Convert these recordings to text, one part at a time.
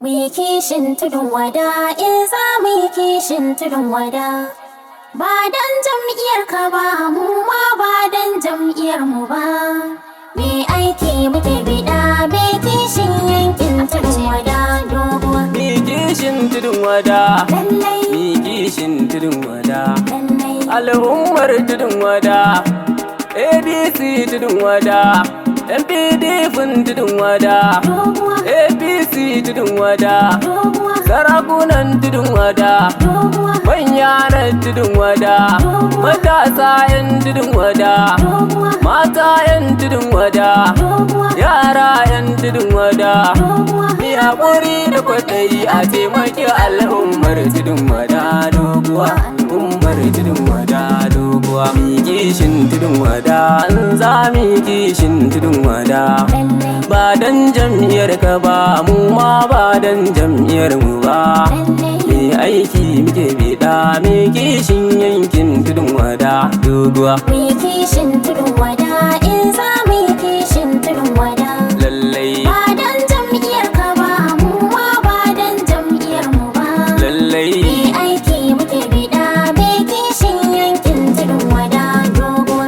Mu yi kishin tudun wada in za mu yi kishin tudun wada. Ba dan jam'iyyar ka ba, mu ma ba dan jam'iyyar mu ba. Me aiki muke biɗa, me kishin yankin tudun wada doguwa. Mi kishin tudun wada, Lallai, mi kishin tudun wada. lallai, Al'ummar tudun wada, ADC tudun wada, NPDP tudun wada, doguwa, APC tudun wada, doguwa, sarakunan tudun wada, doguwa, manya na tudun wada, matasa 'yan tudun wada, doguwa, mata 'yan tudun wada, doguwa, yara 'yan tudun wada. doguwa. Mi haƙuri da kwaɗayi a taimaki al'ummar tudun wada doguwa, al'ummar tudun wada doguwa. Mi kishin tudun wada, in za mi kishin tudun wada. Lallai, Ba dan jam'iyyar ka ba, mu ma ba dan jam'iyyar mu ba. lallai, Me aiki muke biɗa, mi kishin yankin tudun wada doguwa. Mu yi kishin tudun wada in za mu yi kishin tudun wada. Lallai, Ba dan jam'iyyar ka ba, mu ma ba dan jam'iyyar mu ba. lallai. Me aiki muke biɗa, me kishin yankin tudun wada doguwa.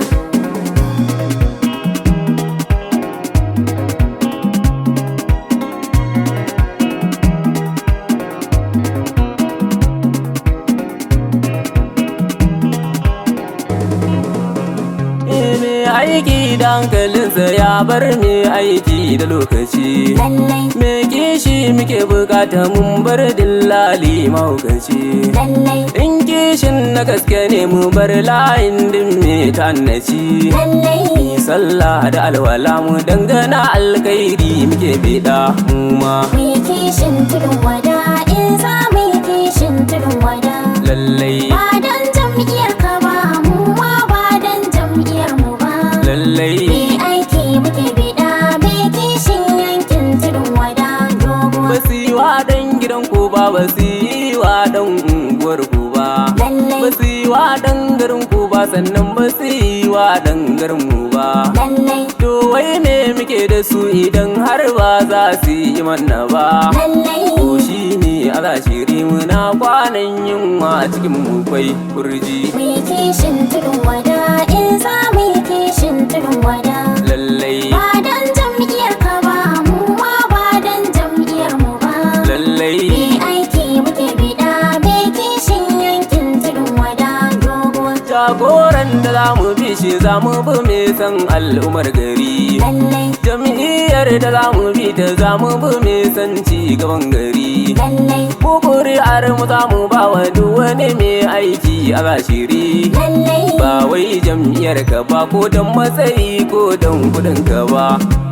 Me aiki da hankalinsa ya bar me aiki da lokaci. Lallai, Me kishi muke bukata mun bar dillali mahaukaci. lallai, In kishin na gaske ne mu bar layin din me tannaci. lallai, Mi sallah da alwala mu dangana alkhairi muke bida mu ma. Mu yi kishin tudun wada in za mu yi kishin tudun wada. Lallai, Ba dan jam'iyyar ka ba, mu ma ba dan jam'iyyar mu ba. lallai. Me aiki muke biɗa, me kishin yankin tudun wada doguwa. Ba su yi wa ɗan gidan ku ba, ba su yi wa ɗan unguwar ku ba. Lallai, Ba su yi wa ɗan garin ku ba, sannan ba su yi wa ɗan garin mu ba. lallai, To wai me muke da su idan har ba za su yi mana ba? lallai. Ko shi ne a zashiri muna kwanan yunwa cikin mu kwai kurji. Mu yi kishin tudun wada in za mu yi kishin tudun wada. Lallai, Ba dan jam'iyyar ka ba, mu ma ba dan jam'iyyar mu ba. lallai. Me aiki muke biɗa, me kishin yankin tudun wada doguwa. Jagoran da za mu bi shi za mu bi mai san al'ummar gari. Lallai, Jam'iyyar da za mu bi ta za mu bi mai san ci gaban gari. lallai, Mu kuri'ar mu za mu ba wa duk wani mai aiki a zashiri. lallai. Ba wai jam'iyyar ka ba ko don matsayi ko don kudin ka ba.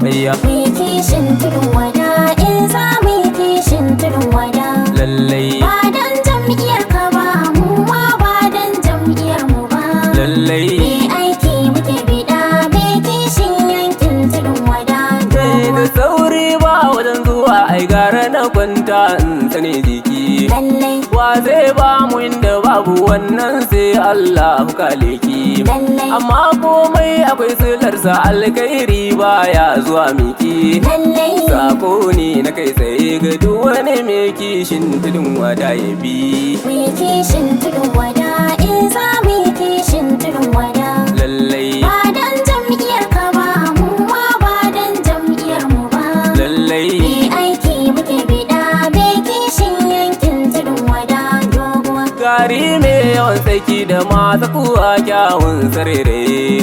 Ayya, Mu yi kishin tudun wada in za mu yi kishin tudun wada. lallai, Ba dan jam'iyyar ka ba, mu ma ba dan jam'iyyar mu ba. lallai. Me aiki muke biɗa, me kishin yankin tudun wada Sai da doguwa. sauri ba wajen zuwa ai gara na kwanta in sani jiki. Lallai, Wa zai ba mu inda babu wannan sai Allah kaliki. lallai, Amma komai akwai silarsa alkhairi baya zuwa miki. lallai. Sako ne na kai tsaye ga duk wani mai kishin tudun wada ya bi. Mu yi kishin tudun wada in za mu yi kishin tudun wada. Lallai, Ba dan jam'iyyar ka ba, mu ma ba dan jam'iyyar mu ba. lallai. Me aiki muke biɗa, me kishin yankin tudun wada doguwa. Gari mai yawan tsaki da masu kuwa kyawun sarere.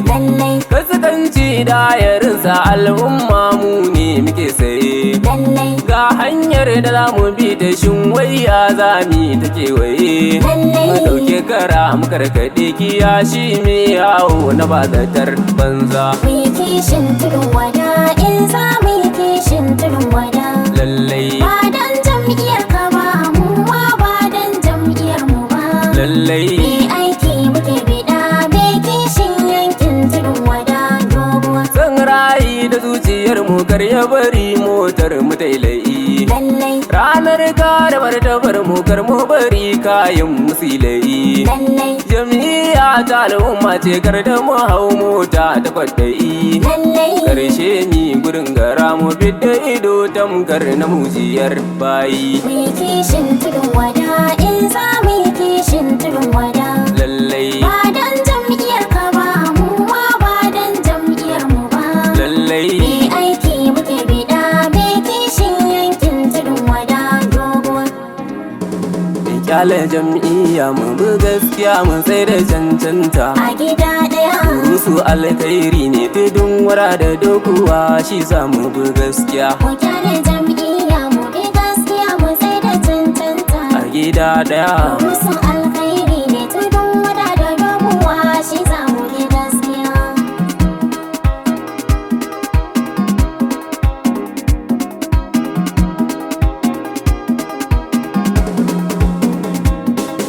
Lallai, Kaskanci da yarinsa al'umma mu ne muke saye. lallai, Ga hanyar da za mu bi ta shin wayya za mu ta kewaye. Lallai. Mu ɗauki kara mu karkaɗe kiyashi mai yawo na bazatar banza. Mu yi kishin tudun wada in za mu yi kishin tudun wada. Lallai, Ba dan jam'iyyar ka ba, mu ma ba dan jam'iyyar mu ba. lallai. Me aiki muke biɗa, me kishin yankin tudun wada doguwa. San rayi da zuciyar mu kar ya bari motar mu ta ila'i. Lallai. Ranar kare martabar mu kar mu bari kayan musilai. Lallai. Jam'iyya ta al'umma ce, kar da mu hau mota ta kwaɗayi. Lallai. Karshe mi gurin gara mu fidda ido tamkar na mujiyar bayi. Mu yi kishin tudun wada in za mu yi kishin tudun wada. Lallai. Ba dan jam'iyyar ka ba, mu ma ba dan jam'iyyar mu ba. Lallai. Me aiki muke bida, me kishin yankin tudun wada doguwa. Kyale jam'iyya, mu bi gaskiya, mu sai da cancanta. A gida ɗaya. Rusu alkhairi ne, tudun wara da dokuwa shi za mu bi gaskiya. Mu kyale jam'iyya, mu bi gaskiya, mu sai da cancanta. A gida daya. Musu alkhairi ne, tudun wada da doguwa shi za mu bi gaskiya.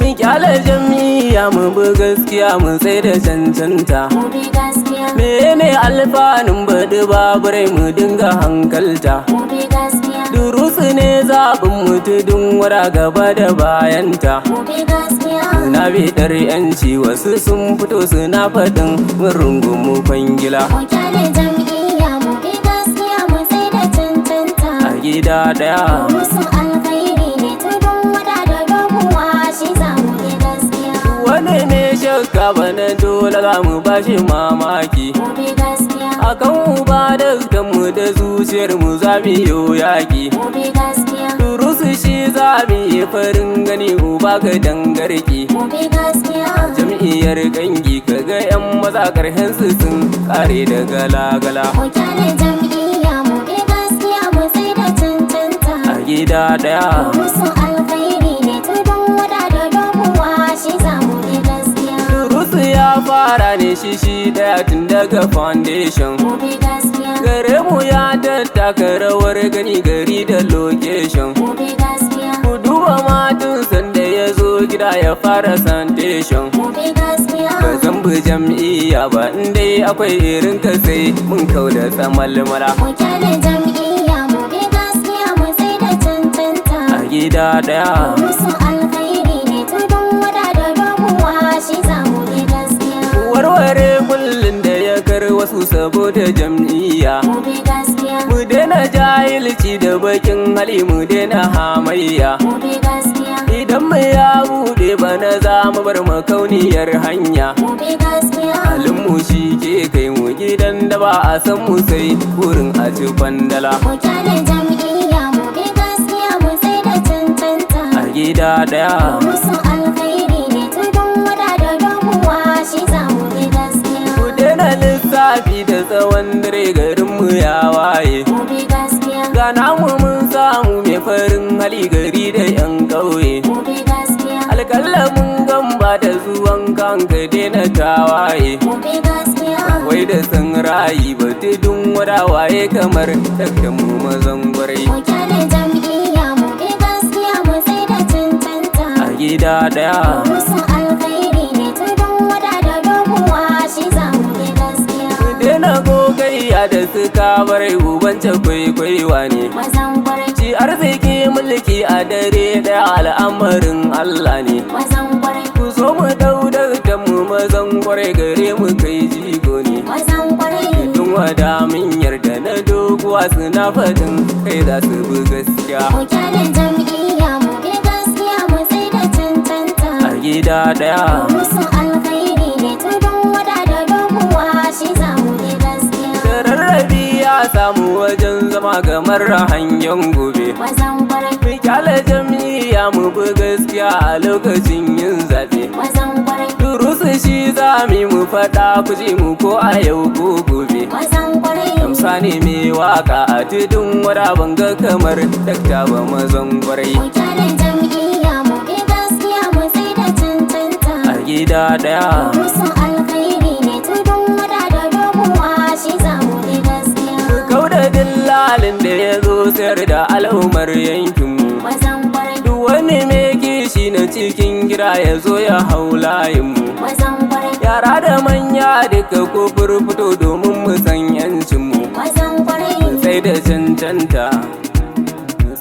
Mu kyale jam'iyya, mu bi gaskiya, mu sai da cancanta. Mu bi gaskiya. Mene alfanun baɗi babu rai, mu dinga hankalta. Mu bi gaskiya. Durusu ne zaɓin mu, tudun wara gaba da bayanta. Mu bi gaskiya. Na biɗar yanci, wasu sun fito suna faɗin mun rungumu kwangila. Mu kyale jam'iyya, mu bi gaskiya, mu sai da cancanta. A gida ɗaya. Musu alkhairi ne, tudun wada da doguwa shi za mu bi gaskiya. Wani ne shakka bana, dole za mu bashi mamaki. Mu bi gaskiya. Akan uba da mu da zuciyar mu za mu yi yaƙi. Mu bi gaskiya. Durusu shi za mu yi farin gani, uba ga dangarki. Mu bi gaskiya. Jam'iyyar gangi, kaga 'yan maza ƙarshen su sun kare da gala-gala. Mu kyale jam'iyya, mu bi gaskiya, mu sai da cancanta. A gida ɗaya. Musu alkhairi ne, tudun wada da doguwa shi za mu bi gaskiya. Durusu ya fara ne shi shi daya tun daga foundation. Mu bi gaskiya. Gare mu ya tattaka rawar gani gari da location. Mu bi gaskiya. Ku duba matan sanda ya zo gida ya fara sanitation. Mu bi gaskiya. Ba zan bi jam'iyya ba in dai akwai irin ka, sai mun kau da tsamalmala. Mu kyale jam'iyya, mu bi gaskiya, mu sai da cancanta. A gida ɗaya. Musu alkhairi ne, tudun wada da doguwa shi za mu bi gaskiya. Warware kullun da ya kar wasu saboda jam'iyya. Mu bi gaskiya. Mu daina jahilci da bakin hali, mu daina hamayya. Mu bi gaskiya. Idan mu ya bude bana, za mu bar makauniyar hanya. Mu bi gaskiya. Halin mu shi ke kai mu gidan da ba a san mu, sai burin a ci kwandala. Mu kyale jam'iyya, mu bi gaskiya, mu sai da cancanta. A gida ɗaya. Musu alkhairi ne, tudun wada da doguwa shi za mu bi gaskiya. Ku daina lissafi da tsawon dare, garin mu ya waye. Mu bi gaskiya. Ga namu mun samu mai farin hali gari da yan ƙauye. Mu bi gaskiya. Alƙalamin gamba da zuwan kanka, daina tawaye. Mu bi gaskiya. Wai da san rayi ba, tudun wada waye kamar dakta mu mazan gwarai. Mu kyale jam'iyya, mu bi gaskiya, mu sai da cancanta. A gida ɗaya. Musu alkhairi ne, tudun wada da doguwa shi za mu bi gaskiya. Daina gogayya da suka bar uban kwaikwaiwa ne. Mazan kwarai. Ci arziki mulki a dare ɗaya al'amarin Allah ne. Mazan kwarai. Ku zo mu daudar mu mazan kwarai, gare mu kai jigo ne. Mazan kwarai. Tun wada min yarda na doguwa, suna faɗin kai za su bi gaskiya. Mu kyale jam'iyya, mu bi gaskiya, mu sai da cancanta. A gida ɗaya. Musu alkhairi ne, tudun wada da doguwa shi za mu bi gaskiya. Tararrabi ya samu wajen zama kamar hangen gobe. Mazan kwarai. Mu kyale jam'iyya, mu bi gaskiya a lokacin yin zaɓe. Mazan kwarai. Durusu shi za mu yi, mu faɗa ku ji mu ko a yau ko gobe. Mazan kwarai. Amsa ne mai waka a tudun wada, banga kamar dakta ba mazan kwarai. Mu kyale jam'iyya, mu bi gaskiya, mu sai da cancanta. A gida ɗaya. Musu alkhairi ne, tudun wada da doguwa shi za mu bi gaskiya. Kauda dillalin da ya zo sayar da al'ummar yankinmu. Mazan kwarai. Duk wani mai kishi na cikin gida ya zo ya hau layinmu. Mazan kwarai. Yara da manya duka ko fito domin mu san yancinmu. Mazan kwarai. Sai da cancanta.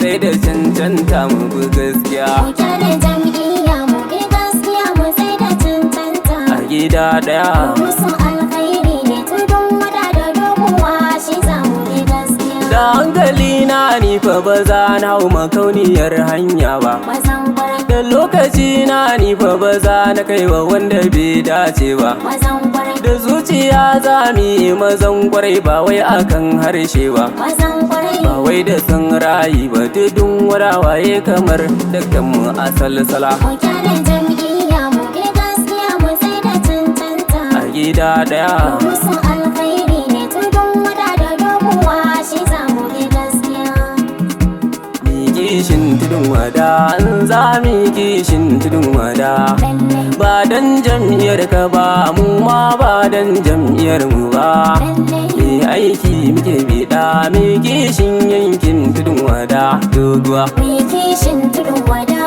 tsaye da cancanta mu bi gaskiya. Mu kyale jam'iyya mu bi gaskiya mu tsai da cancanta. A gida ɗaya. Musu alkhairi ne Tudun Wada da Doguwa, shi za mu bi gaskiya. Da hankali na ni fa ba za na hau makauniyar hanya ba. Mazan kwarai, Da lokaci na ni fa ba za na kai wa wanda bai dace ba. mazan kwarai, Da zuciya za mu yi mazan kwarai ba wai akan harshe ba. mazan kwarai. Ba wai da san rayi ba, Tudun Wada waye kamar dukkan mu a salsala. Mu kyale jam'iyya mu bi gaskiya mu tsai da cancanta. A gida ɗaya. Musu alkhairi ne Tudun Wada da Doguwa, shi za mu bi gaskiya. Mi kishin Tudun Wada, in za mu kishin Tudun Wada. Lalle, Ba dan jam'iyyar ka ba, mu ma ba dan jam'iyyar mu ba. lalle. Me aiki muke biɗa, mi kishin yankin Tudun Wada Doguwa. Mai kishin Tudun Wada.